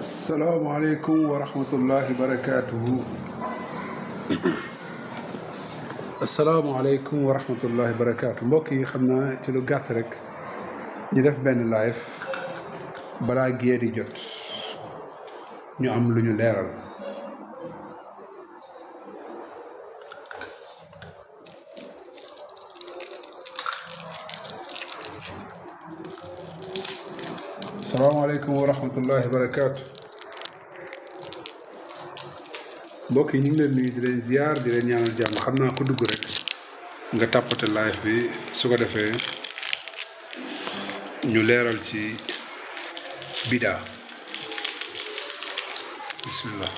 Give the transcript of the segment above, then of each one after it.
asalaamaaleykum wa rahmatullahi barakaatuhu. asalaamaaleykum wa rahmatullahi barakaatu. mbokk yi xam naa ci lu gàtt rek ñu def benn live balaa gée di jot ñu am lu ñu leeral. asalaamaaleykum wa rahmatullahi barakaatu. mbokk yi ñu ngi leen nuyu di leen ziar di leen ñaanal jàmm. xam naa ko dugg rek nga tàppate live bi su ko defee ñu leeral ci bidaa. bismillah.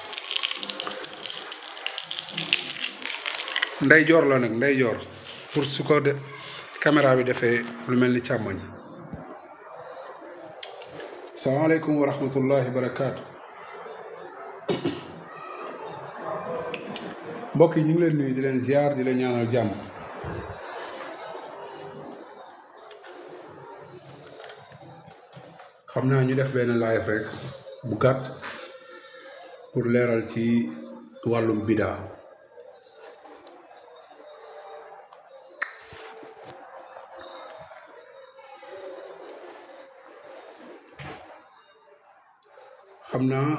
ndeyjoor la nag ndeyjoor pour su ko de caméra bi defee lu mel ni càmmoñ. salaamaaleykum wa rahmatullahi barakaatu. mbokk yi ñu ngi leen nuyu di leen ziar di leen ñaanal jàmm. xam naa ñu def benn live rek bu gàtt pour leeral ci wàllum bidaa. xam naa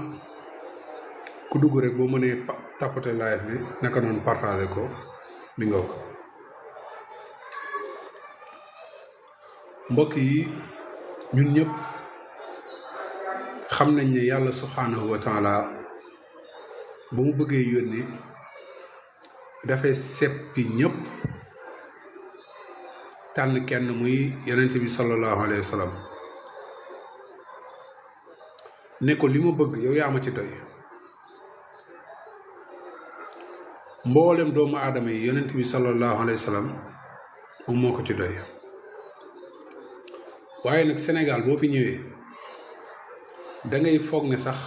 ku dugg rek boo mënee tapoter live bi naka noonu partager ko mi nga ko. mbokk yi ñun ñëpp xam nañ ne yàlla subhanahu wa taala ba mu bëggee yónni dafay seppi ñëpp tànn kenn muy yonent bi sallallahu alayhi wa sallam ne ko li ma bëgg yow yaa ma ci doy. mboolem doomu aadama yi yonent bi sallallahu alayhi wa sallam moom moo ko ci doy. waaye nag Sénégal boo fi ñëwee da ngay foog ne sax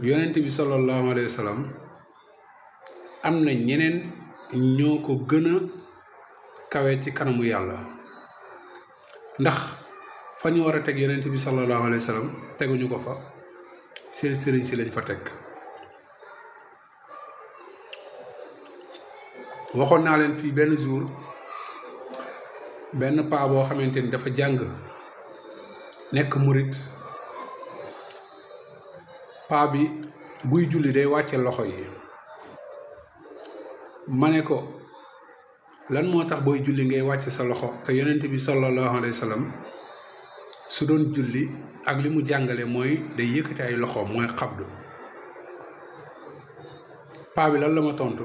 yonent bi sallallahu alayhi wa sallam am na ñeneen ñoo ko gën a kawe ci kanamu yàlla. ndax fa ñu war a teg yonent bi sallallahu alayhi wa sallam teguñu ko fa, seen sëriñ si lañ fa teg. waxoon naa leen fii benn jour benn paa boo xamante ni dafa jàng nekk murit. paa bi buy julli day wàcce loxo yi. ma ne ko lan moo tax booy julli ngay wàcce sa loxo te yonent bi sallallahu alayhi wa sallam su doon julli ak li mu jàngale mooy day yëkkati ay loxoom mooy xabdu. paa bi lan la ma tontu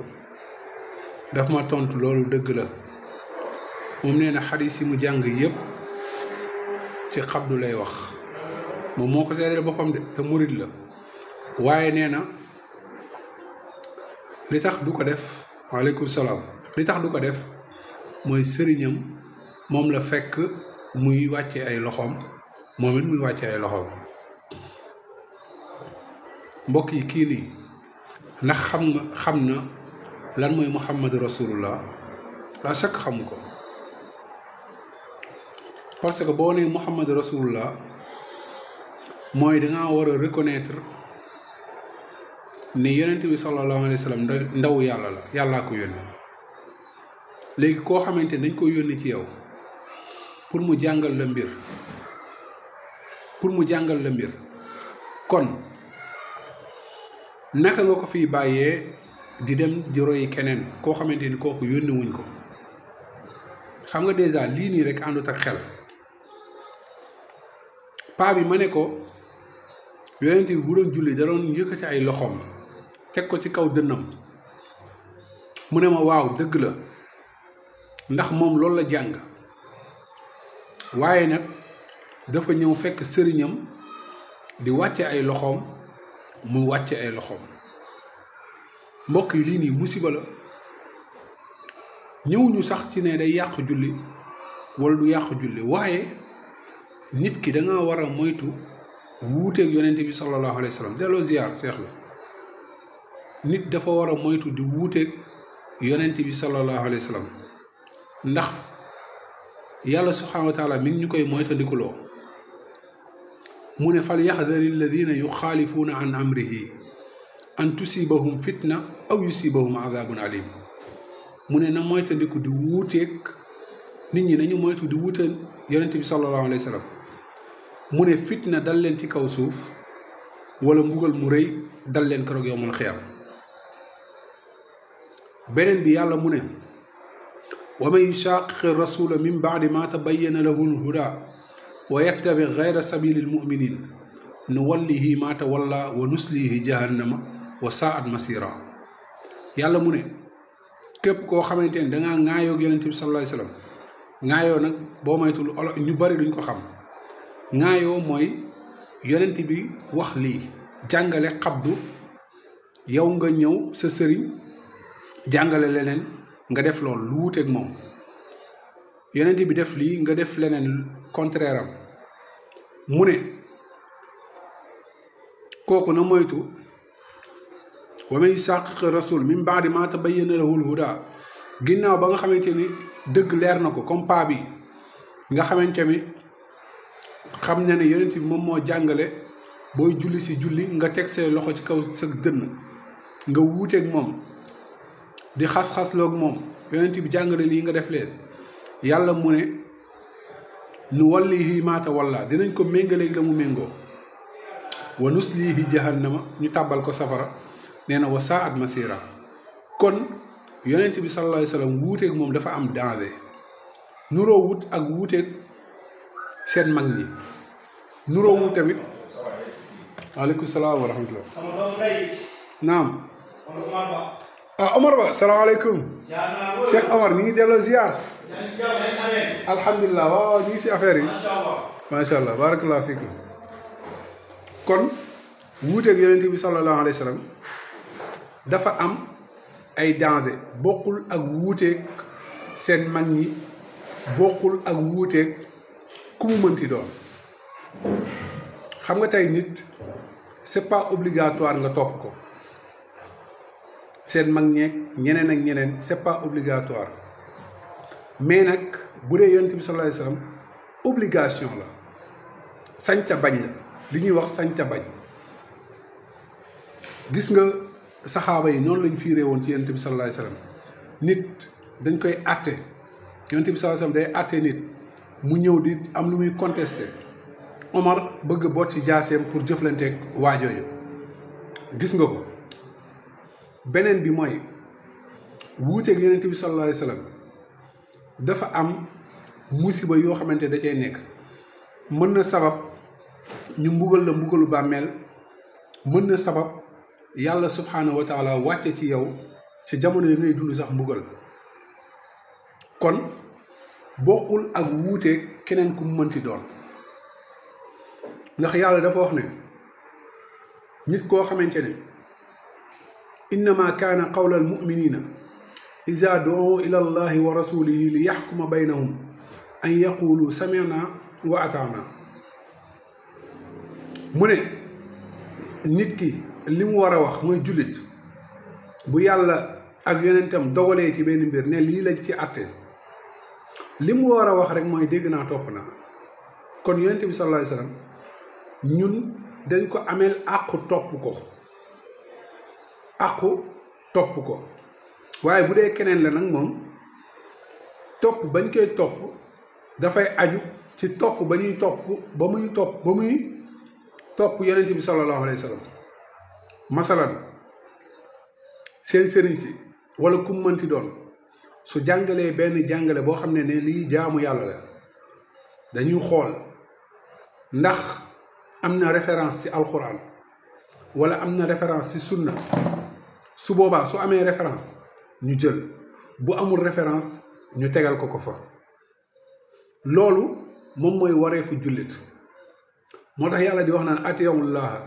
daf ma tontu loolu dëgg la. moom nee na xadis yi mu jàng yëpp ci xabdu lay wax. moom moo ko seedeel boppam de te murid la. waaye nee na li tax du ko def waaleykum salaam li tax du ko def mooy sëriñam moom la fekk muy wàcce ay loxoom moom it muy wàcce ay loxoom. mbokk yi kii nii ndax xam na lan mooy muhammadu rasulullah la chaque xamu ko. parce que boo nee muhammadu rasulullah mooy dangaa war a reconnaître ne yonent bi sallallahu alayhi wa sallam ndaw yàlla la, yàllaa ko yónni. léegi koo xamante dañ ko yónni ci yow pour mu jàngal la mbir kon naka nga ko fiy bàyyee di dem di royi keneen koo xamante ni kooku yónni wuñ ko. xam nga dèjà lii nii rek àndut ak xel. paa bi ma ne ko yonent bi bu doon julli da doon yëkkati ay loxoom teg ko ci kaw dënnam. mu ne ma waaw dëgg la ndax moom loolu la jàng. waaye nag dafa ñëw fekk sëriñam di wàcce ay loxoom mu wàcce ay loxoom. mbokk yi lii nii musiba la. ñëwuñu sax ci ne day yàq julli wala du yàq julli, waaye nit ki da nga war a moytu wuuteeg yonent bi sallallahu alayhi wa sallam. delloo ziar seex la. nit dafa war a moytu di wuuteeg yonent bi sallallahu alayhi wa sallam ndax yàlla subhanahu wa taala mi ngi ñu koy moytandikuloo. mu ne fal yaxdari alladina yuxaalifuuna an amrihi an tusibahum fitna aw yusibahum adabun alim mu ne na moytandiku di wuuteeg nit ñi nañu moytu di wuutal yonente bi sallallahu alayhi wa sallam mu ne fitna dal leen ci kaw suuf wala mbugal mu rëy dal leen keroog yowmal xiyaam beneen bi yàlla mu ne wa man yushaqiqi rasula min baadi ma tabayyana lahu lhuda wa yattabi gayra sabili lmuminin nuwallihi ma tawalla wa nuslihi jahannama wa saat masira yàlla mu ne képp koo xamante ne dangaa ŋaayoog yonente bi sallallahu alayhi wa sallam ŋaayoo nag boo moytul ñu bari duñ ko xam ŋaayoo mooy yonent bi wax lii jàngale xabdu yow nga ñëw sa sëriñ jàngale leneen nga def loolu lu wuuteeg moom yonent bi def lii nga def leneen contraire am mu ne kooku na moytu wa man yushaqiqi rasul min baadi ma tabayyana lahu lhuda ginnaaw ba nga xamante ni dëgg leer na ko comme paa bi nga xamante ni xam na ne yonent bi moom moo jàngale booy julli si julli nga teg say loxo ci kaw sa dënn nga wuuteeg moom di xas-xasloog moom yonent bi jàngale lii nga def leen yàlla mu ne nu wallihi ma tawalla dinañ ko méngaleeg la mu méngoo wa nuslihi jahannama ñu tàbbal ko safara nee na wa saat masira kon yonent bi sallallahu alayhi wa sallam wuuteeg moom dafa am danger nuroo wut ak wuuteeg seen mag ñi nuroo wut tamit waaleykum salaam wa rahmatullah naam Omar Ba salaamaaleykum Cheikh Omar ñu ngi delloo ziar alhamdulilah waaw ñu ngi si affaire yi macha allah barakallahu fiikum kon wuuteeg yonent bi sallallahu alayhi wa sallam dafa am ay danger bokkul ak wuuteeg seen mag ñi bokkul ak wuuteeg ku mu mënti doon xam nga tey nit c'est pas obligatoire nga topp ko seen mag ñeeg ñeneen ak ñeneen c'est pas obligatoire mais nag bu dee yonent bi sallallahu alayhi wasallam obligation la sañta bañ la li ñuy wax sañta bañ gis nga saxaaba yi noonu lañ fiiree woon ci yonent bi sallallahu alayhi wasallam nit dañ koy àtte yonent bi sallallahu alayhi wasallam day àtte nit mu ñëw di am lu muy contesté Omar bëgg boot ci jaaseem pour jëflanteeg waajooju gis nga ko beneen bi mooy wuuteeg yonent bi sallallahu alayhi wasallam dafa am musiba yoo xamante da cay nekk mën na sabab ñu mbugal la mbugalu bàmmeel mën na sabab yàlla subhaanahu wa taala wàcce ci yow ci jamono yi ngay dund sax mbugal kon bokkul ak wuuteeg keneen ku mënti doon ndax yàlla dafa wax ne nit koo xamante ne innama kaana qawla almuminina ida du'u ila allahi wa rasulihi li yaxkuma baynahum an yaqulu samina wa ataana mu ne nit ki li mu war a wax mooy jullit bu yàlla ak yonentam dogalee ci benn mbir ne lii lañ ci àtte li mu war a wax rek mooy dégg naa topp naa kon yonent bi sallallahu alayhi wasallam ñun dañ ko ameel àqu topp ko waaye bu dee keneen la nag moom topp bañ koy topp dafay aju ci topp ba ñuy topp ba muy topp yonent bi sallallahu alayhi wasallam masalan seen sëriñ si wala kum mënti doon su jàngalee benn jàngale boo xam ne lii jaamu yàlla la dañuy xool ndax am na référence ci alxuraan wala am na référence ci sunna su boobaa su amee référence ñu jël bu amul référence ñu tegal ko fa loolu moom mooy wareefu jullit moo tax yàlla di wax naan atiyahullaha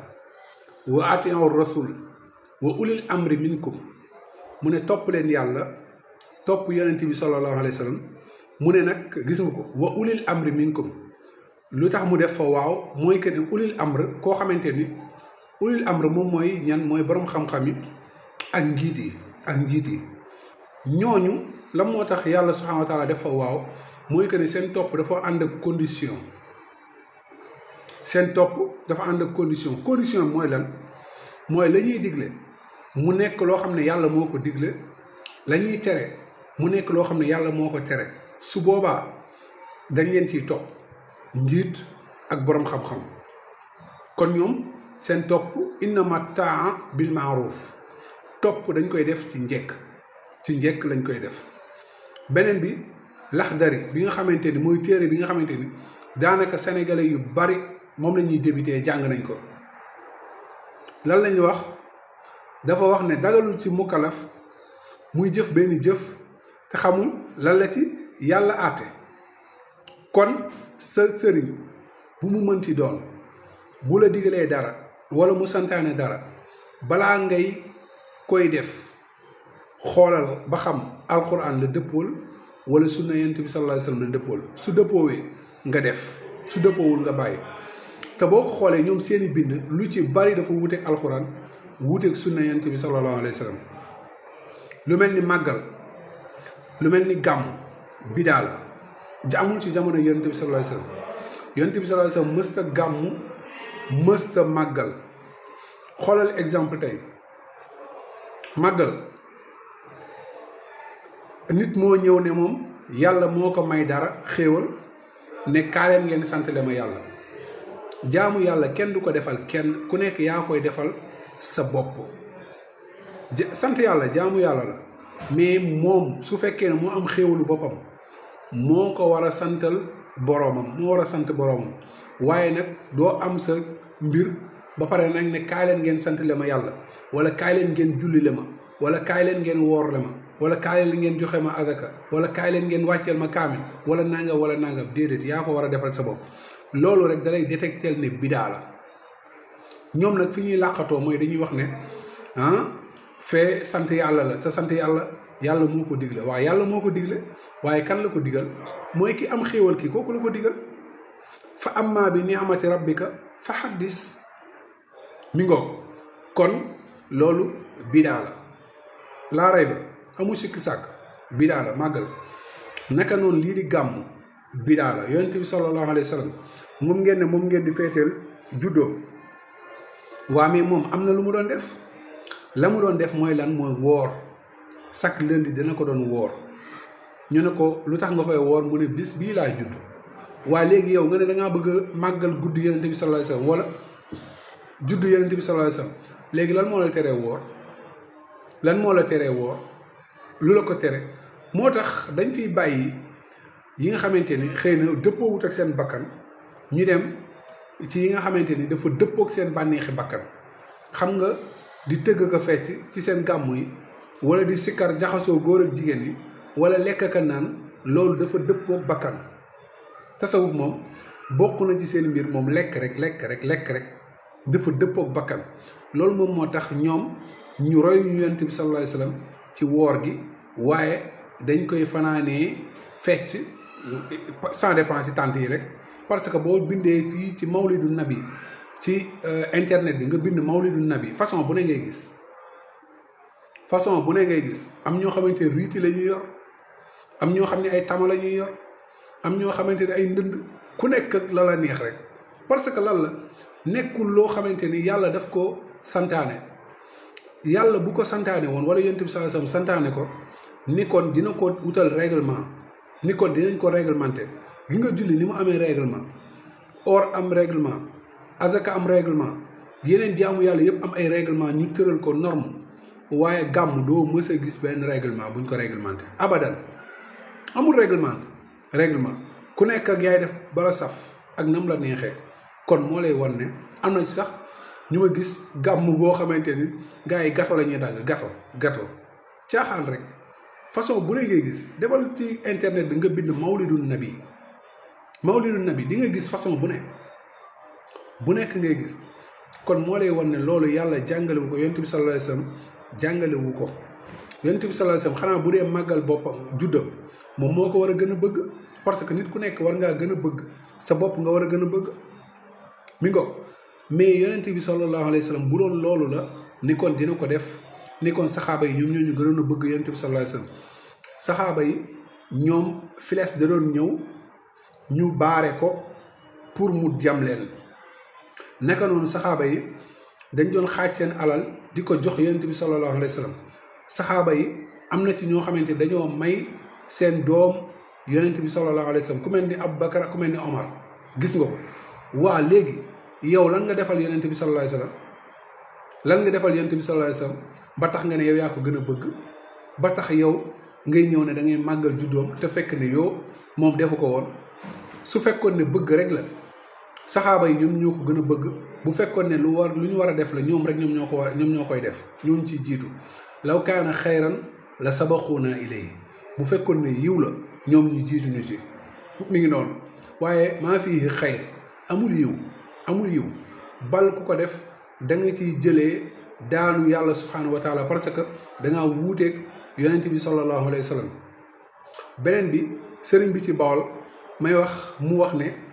wa atiyahu rasul wa ulil amri minkum mu ne topp leen yàlla topp yonent bi sallallahu alayhi wa sallam mu ne nag gis nga ko wa ulil amri minkum lu tax mu def fa waaw mooy que ne ulil amr koo xamante ni ulil amr moom mooy ñan mooy borom xam-xam yi ak njiit yi ñooñu la moo tax yàlla subhanahu wa taala def fa waaw mooy que ne seen topp dafa ànd ak condition seen topp dafa ànd ak condition mooy lan mooy la ñuy digle mu nekk loo xam ne yàlla moo ko digle la ñuy tere mu nekk loo xam ne yàlla moo ko tere su boobaa dañ leen ciy topp njiit ak boroom xam-xam kon ñoom seen topp innama taa bil maaruf topp dañ koy def ci njekk lañ koy def. beneen bi Laxdari bi nga xamante ni mooy téere bi nga xamante ni daanaka sénégalais yu bari moom la ñuy débuté jàng nañ ko lan lañuy wax dafa wax ne dagalul ci mukkalaf muy jëf benn jëf te xamul lan la ci yàlla àtte kon sa sëriñ bu mu mënti doon bu la digalee dara wala mu santaane dara balaa ngay koy def xoolal ba xam alxuraan la dëppool wala sunna yonent bi sallallahu alayhi wasallam la dëppool su dëppoowee nga def su dëppoowul nga bàyyi te boo ko xoolee ñoom seeni bind lu ci bari dafa wuuteeg alxuraan wuuteeg sunna yonent bi sallallahu alayhi wasallam lu mel ni màggal lu mel ni gàmm bidaa la amul ci jamono yonent bi sallallahu alayhi wasallam yonent bi sallallahu alayhi wasallam mësta gàmm mësta màggal xoolal exemple tey màggal nit moo ñëw ne moom yàlla moo ko may dara xéewal ne kaaleen ngeen santale ma yàlla jaamu yàlla kenn du ko defal kenn ku nekk yaa koy defal sa bopp sant yàlla jaamu yàlla la mais moom su fekkee ne moo am xéewalu boppam moo ko war a santal boroomam moo war a sant boroomam waaye nag doo am sa mbir ba pare nag ne kaay leen ngeen santale ma yàlla wala kaay leen ngeen julli le ma wala kaay leen ngeen woor le ma wala kaay leen ngeen joxe ma azaka wala kaay leen ngeen wàcceel ma kaamil wala nangam déedéet yaa ko war a defal sa bopp loolu rek dalay détecteel ne bidaa la ñoom nag fi ñuy làqatoo mooy dañuy wax ne fee sant yàlla la te sant yàlla moo ko digle waaye yàlla moo ko digle waaye kan la ko digal mooy ki am xéewal ki kooku la ko digal fa amma bi ni'mati rabbika fa haddis mi ngoog kon loolu bidaa la laa rey ba amul sikki sàkk bidaa la màggal naka noonu lii di gàmm bidaa la yonent bi sallallahu alayhi wa sallam moom ngeen di feeteel juddoo waa mais moom am na lu mu doon def la mu doon def mooy lan mooy woor chaque lundi dina ko doon woor ñu ne ko lu tax nga koy woor mu ne bis bii laa judd waaye léegi yow nga ne dangaa bëgg a màggal guddi yonent bi sallallahu alayhi wa sallam wala juddu yonent bi sallallahu alayhi wa sallam léegi lan moo la teree woor lan moo la teree woor lu la ko tere moo tax dañ fiy bàyyi yi nga xamante ni xëy na dëppoowut ak seen bakkan ñu dem ci yi nga xamante ni dafa dëppook seen bànneexi bakkan xam nga di tëgg ko fecc ci seen gàmmu yi wala di sikkar jaxasoo góor ak jigéen yi wala lekk ka naan loolu dafa dëppook bakkan tasawuf moom bokk na ci seen mbir moom lekk rek dafa dëppook bakkan loolu moom moo tax ñoom ñu roy ñu yonent bi sallallahu alayhi wasallam ci woor gi waaye dañ koy fanaanee fecc sans dépense ci tànt yi rek parce que boo bindee fii ci mawlidu nabi ci internet bi nga bind mawlidu nabi façon bu ne ngay gis am ñoo xamante ne riiti la ñuy yor am ñoo xam ne ay tama la ñuy yor am ñoo xamante ne ay ndënd ku nekk ak la la neex rek parce que lan la nekkul loo xamante ni yàlla daf ko santaane yàlla bu ko santaane woon wala yonent bi sallallahu alayhi wasallam santaane ko ni kon dina ko wutal règlement ni kon dinañ ko réglementé gi nga julli ni mu amee règlement or am règlement azaka am règlement yeneen jaamu yàlla yëpp am ay règlement ñu tëral ko norme waaye gàmm doo mës a gis benn règlement buñ ko réglementé abadan amul règlement ku nekk ak yaay def bala saf ak nam la neexee kon moo lay won ne am na ci sax ñu ma gis gàmm boo xamante ni gars yi gato la ñuy dagg gato caaxaan rek façon bu ne ngay gis demal ci internet bi nga bind mawlidu nabi di nga gis façon bu nekk ngay gis kon moo lay won ne loolu yàlla jàngalewu ko yonent bi sallallahu alayhi wasallam jàngalewu ko yonent bi sallallahu alayhi wasallam xanaa bu dee màggal boppam juddam moom moo ko war a gën a bëgg parce que nit ku nekk war ngaa gën a bëgg sa bopp nga war a gën a bëgg mi ngo mais yonent bi sallallahu alayhi wasallam bu doon loolu la ni kon dina ko def ni kon saxaaba yi ñoom ñoo ñu gënoon a bëgg yonent bi sallallahu alayhi wasallam saxaaba yi ñoom filees da doon ñëw ñu baare ko pour mu jam leen naka noonu saxaaba yi dañ doon xaaj seen alal di ko jox yonent bi sallallahu alayhi wa sallam saxaaba yi am na ci ñoo xamante dañoo may seen doom yonent bi sallallahu alayhi wa sallam ku mel ni Aboubacar ku mel ni Omar gis nga ko waa léegi yow lan nga defal yonent bi sallallahu alayhi wa sallam lan nga defal yonent bi sallallahu alayhi wa sallam ba tax nga ne yow yaa ko gën a bëgg ba tax yow ngay ñëw ne da ngay màggal juddoom te fekk ne yow moom defu ko woon su fekkoon ne bëgg rek la saxaaba yi ñoom ñoo ko gën a bëgg bu fekkoon ne lu ñu war a def la ñoom rek ñoom ñoo koy def ñooñu ciy jiitu law kaana xayran la sabaxuuna ilayhi bu fekkoon ne yiw la ñoom ñu jiitu ñu ci mi ngi noonu waaye maa fii xayr amul yiw bal ku ko def da nga ciy jëlee daanu yàlla subhanahu wa taala parce que dangaa wuuteeg yonent bi sallallahu alayhi wa sallam beneen bi sëriñ bi ci Bawol may wax mu wax ne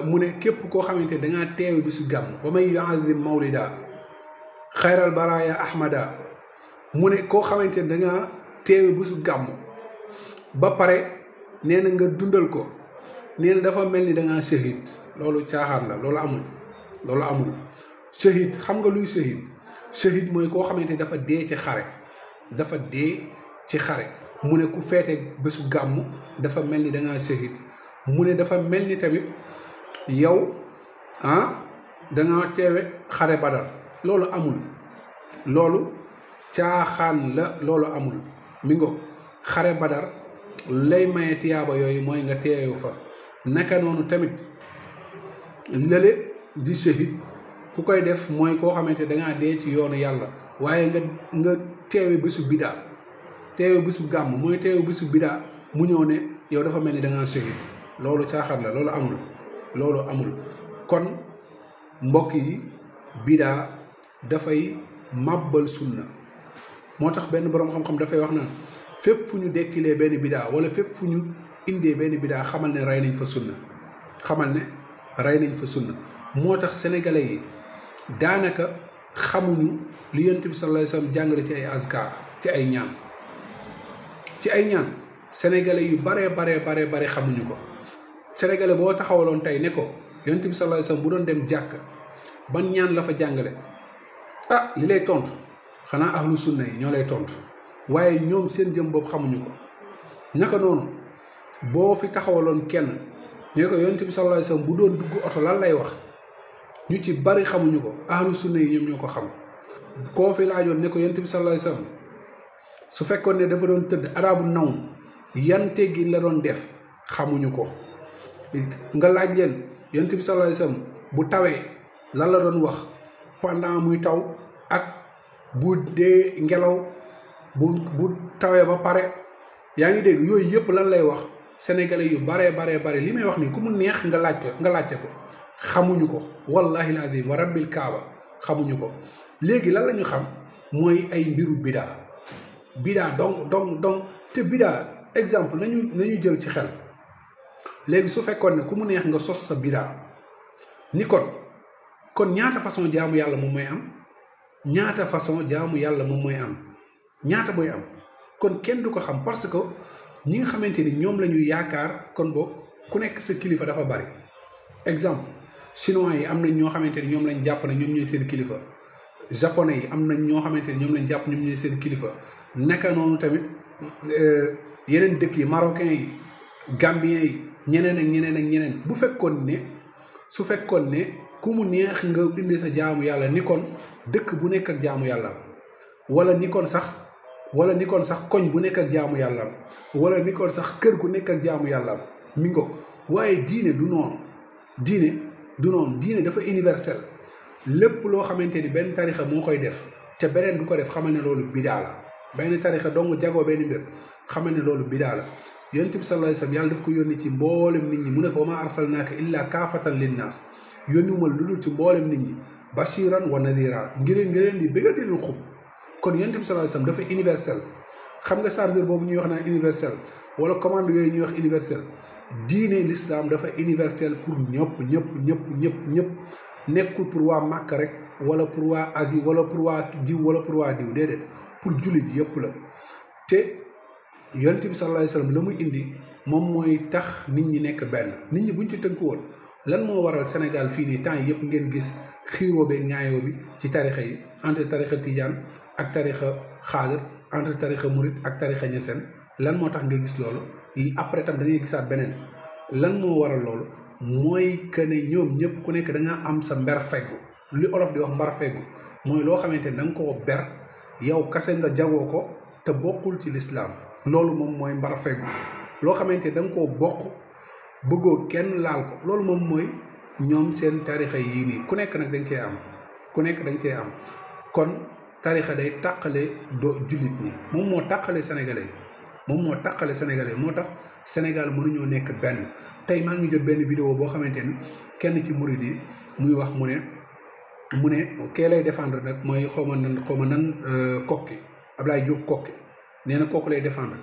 mu ne képp koo xamante dangaa teew bi su gàmm wa may yuazim mawlida xayral baraya ahmada mu ne koo xamante ne dangaa teew bi su gàmm ba pare nee na nga dundal ko nee na dafa mel ni dangaa shahid loolu caaxaan la loolu amul shahid xam nga luy shahid mooy koo xamante ni dafa dee ci xare mu ne ku feete bésu gàmm dafa mel ni dangaa shahid mu ne dafa mel ni tamit yow dangaa teewe xare badar loolu amul loolu caaxaan la loolu amul mi ngo xare badar lay maye tiyaaba yooyu mooy nga teewu fa naka noonu tamit lële di shahid ku koy def mooy koo xamante dangaa dee ci yoonu yàlla waaye nga teewe bésu bidaa teewe bésu gàmm mooy teewe bésu bidaa mu ñëw ne yow dafa mel ni dangaa shahid loolu caaxaan la loolu amul kon mbokk yi bidaa dafay màbbal sunna moo tax benn boroom xam-xam dafay wax naan fépp fu ñu dekkilee benn bidaa wala fépp fu ñu indee benn bidaa xamal ne rey nañ fa sunna moo tax sénégalais yi daanaka xamuñu li yonent bi sallallahu alayhi wasallam jàngale ci ay azkar ci ay ñaan sénégalais yu bare xamuñu ko sénégalais boo taxawaloon tey ne ko yonent bi sallallahu alayhi wasallam bu doon dem jàkk ban ñaan la fa jàngale li lay tontu xanaa ahlu sunna yi ñoo lay tontu waaye ñoom seen jëm boobu xamuñu ko naka noonu boo fi taxawaloon kenn ñoo ko yonent bi sallallahu alayhi wasallam bu doon dugg oto lan lay wax ñu ci bari xamuñu ko ahlu sunna yi ñoom ñoo ko xam koo fi laajoon ne ko yonent bi sallallahu alayhi wasallam su fekkoon ne dafa doon tëdd araabu naw yan teggin la doon def xamuñu ko nga laaj leen yonent bi sallallahu alayhi wasallam bu tawee lan la doon wax pendant muy taw ak bu dee ngelaw bu tawee ba pare yaa ngi dégg yooyu yëpp lan lay wax sénégalais yu bare li may wax nii ku mu neex nga laajte ko xamuñu ko wallahi alazim wa rabbil kaaba xamuñu ko léegi lan la ñu xam mooy ay mbiru bidaa donc te bidaa exemple nañu jël ci xel léegi su fekkoon ne ku mu neex nga sos sa bidaa ni kon ñaata façon jaamu yàlla moom mooy am ñaata booy am kon kenn du ko xam parce que ñi nga xamante ni ñoom la ñu yaakaar kon boog ku nekk sa kilifa dafa bari exemple chinois yi am nañ ñoo xamante ni ñoom lañ jàpp ne ñoom ñooy seen kilifa japonais yi am nañ ñoo xamante ni ñoom lañ jàpp ñoom ñooy seen kilifa naka noonu tamit yeneen dëkk yi marocains yi gambiens yi ñeneen bu fekkoon ne ku mu neex nga indi sa jaamu yàlla ni kon dëkk bu nekk ak jaamu yàlla wala ni kon sax koñ bu nekk ak jaamu yàlla wala ni kon sax kër gu nekk ak jaamu yàlla mi ngoog waaye diine du noonu diine dafa universel lépp loo xamante ni benn tarixa moo koy def te beneen du ko def xamal ne loolu bidaa la benn tarixa dong jagoo benn mbir xamal ne loolu bidaa la yonent bi sallallahu alayhi wasallam yàlla daf ko yónni ci mboolem nit ñi mu ne ko wa maa arsalnaaka illaa kaafatan linnaas yónniwuma lu dul ci mboolem nit ñi bashiran wa nadira ngir leen di bëggal di leen xub kon yonent bi sallallahu alayhi wasallam dafa universel xam nga chargeur boobu ñuy wax naan universel wala commande yooyu ñuy wax universel diine l'islam dafa universel pour ñëpp nekkul pour waa Màkk rek wala pour waa Asie wala pour waa diw déedéet pour jullit yëpp la te yonent bi sallallahu alayhi wasallam la muy indi moom mooy tax nit ñi nekk benn nit ñi buñ ci tënk woon lan moo waral Sénégal fii nii temps yëpp ngeen gis xiiroo beeg ñaayoo bi ci tarixa yi entre tarixa tijaan ak tarixa xaadir entre tarixa murit ak tarixa ñeseen lan moo tax nga gis loolu yi après tam da ngay gisaat beneen lan moo waral loolu mooy que ne ñoom ñëpp ku nekk da nga am sa mber feggu li olof di wax mbar feggu mooy loo xamante ne da nga koo ber yow kase nga jagoo ko te bokkul ci lislaam loolu moom mooy mbar feggu loo xamante ne da nga koo bokk bëggoo kenn laal ko loolu moom mooy ñoom seen tarixa yii nii ku nekk nag da nga cee am ku nekk da nga cee am kon tarixa day tàqale jullit ñi moom moo tàqale sénégalais yi moom moo tàqale sénégalais moo tax Sénégal mënuñoo nekk benn tey maa ngi jot benn vidéo boo xamante ni kenn ci murid yi muy wax mu ne kee lay défendre nag mooy xaw ma nan kokki Ablaye Diop kokki nee na kooku lay défendre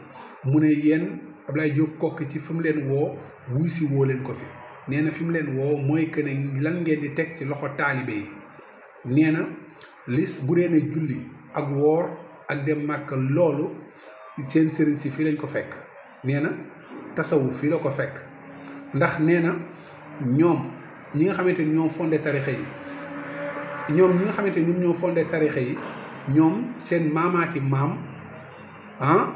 mu ne yéen Ablaye Diop kokki ci fi mu leen woo wuy si woo leen ko fi nee na fi mu leen woo mooy que ne lan ngeen di teg ci loxo taalibe yi nee na bu dee ne julli ak woor ak dem màkk loolu seen sëriñ si fii lañ ko fekk nee na tasawuf fii la ko fekk ndax nee na ñoom ñi nga xamante ni ñoo fondé tarixa yi ñoom ñoo fondé tarixa yi ñoom seen maamaati maam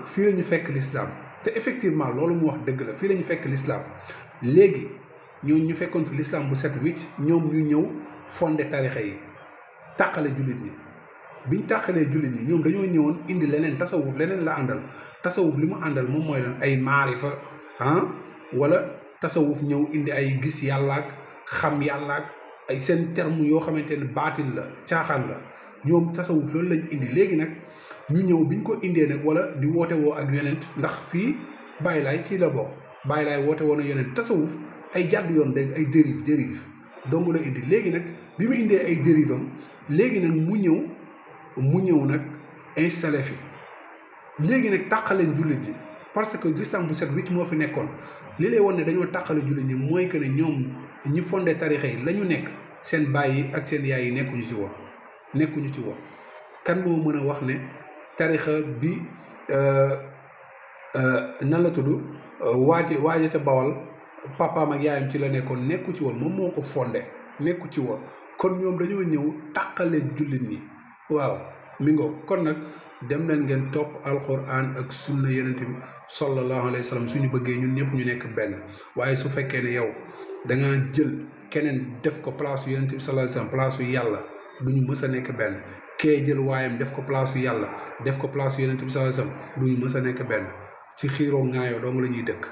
fii la ñu fekk l'islam te effectivement loolu mu wax dëgg la fii la ñu fekk l'islam léegi ñooñu ñu fekkoon fi l'islam bu set wicc ñoom ñu ñëw fondé tarixa yi tàqale jullit ñi biñ tàqalee jullit ñi ñoom dañoo ñëwoon indi leneen tasawuf leneen la àndal tasawuf li mu àndal moom mooy lan ay maarifa wala tasawuf ñëw indi ay gis yàllaak xam yàllaak ay seen terme yoo xamante ne baatil la caaxaan la ñoom tasawuf loolu lañ indi léegi nag ñu ñëw biñ ko indee nag wala di woote woo ak yonent ndax fii Baay Laay ci la bokk Baay Laay woote woon ak yonent tasawuf ay jàdd yoon dégg ay dérive dong la indi léegi nag bi mu indee ay dérive am léegi nag mu ñëw nag installé fi léegi nag tàqaleen jullit yi parce que l'islam bu set wicc moo fi nekkoon li lay won ne dañoo tàqale jullit ñi mooy que ne ñoom ñi fondé tarixa yi la ñu nekk seen baay yi ak seen yaay yi nekkuñu ci woon kan moo mën a wax ne tarixa bi nan la tudd waaje ca Bawal papaam ak yaayam ci la nekkoon nekku ci woon moom moo ko fondé nekku ci woon kon ñoom dañoo ñëw tàqale jullit ñi waaw mi ngoo kon nag dem leen ngeen topp alquran ak sunna yonent bi sallallahu alayhi wa sallam suñu bëggee ñun ñëpp ñu nekk benn waaye su fekkee ne yow da ngaa jël keneen def ko place yu yonent bi sallallahu alayhi wa sallam place yu yàlla du ñu mës a nekk benn kee jël waayam def ko place yu yàlla def ko place yu yonent bi sallallahu alayhi wa sallam du ñu mës a nekk benn ci xiiroo ŋaayoo dong la ñuy dëkk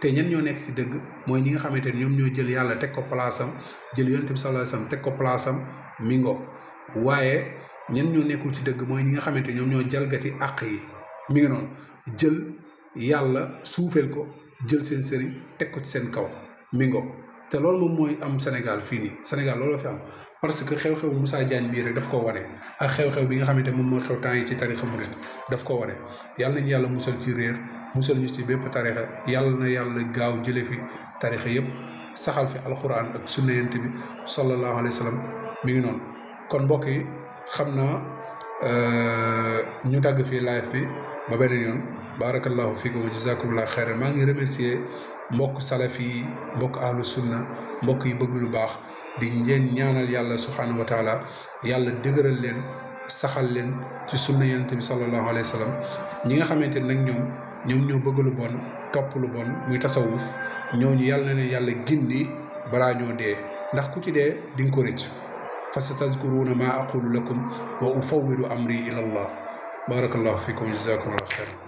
te ñen ñoo nekk ci dëgg mooy ñi nga xamante ne ñoom ñoo jël yàlla teg ko place am jël yonent bi sallallahu alayhi wa sallam teg ko place am mi ngoo waaye ñen ñoo nekkul ci dëgg mooy ñi nga xamante ñoom ñoo jalgati àq yi mi ngi noonu jël yàlla suufeel ko jël seen sëriñ teg ko ci seen kaw mi ngo te loolu moom mooy am Sénégal fii nii Sénégal loolu la fi am parce que xew-xew Moussa Diagne bii rek daf ko wane ak xew-xew bi nga xamante moom mooy xew temps yi ci tarixa murit daf ko wane yàlla nañu yàlla musal ci réer musal ñu ci bépp tarixa yàlla na yàlla gaaw jële fi tarixa yëpp saxal fi alquran ak sunna yonent bi sallallahu alayhi wa sallam mi ngi noonu kon mbokk yi xam naa ñu dagg fii live bi ba beneen yoon barakallahu fiikum wa jazakumullah xayran maa ngi remercier mbokk salafi yi mbokk ahlu sunna mbokk yi bëgg lu baax di ngeen ñaanal yàlla subhanahu wa taala yàlla dëgëral leen saxal leen ci sunna yonent bi sallallahu alayhi wa sallam ñi nga xamante nag ñoom ñoo bëgg lu bon topp lu bon muy tasawuf ñooñu yàlla na leen yàlla gindi balaa ñoo dee ndax ku ci dee di nga ko rëcc fa satazkuruna ma aqulu lakum wa ufawwidu amri ila allah barakallahu fikum jazakumullah xayran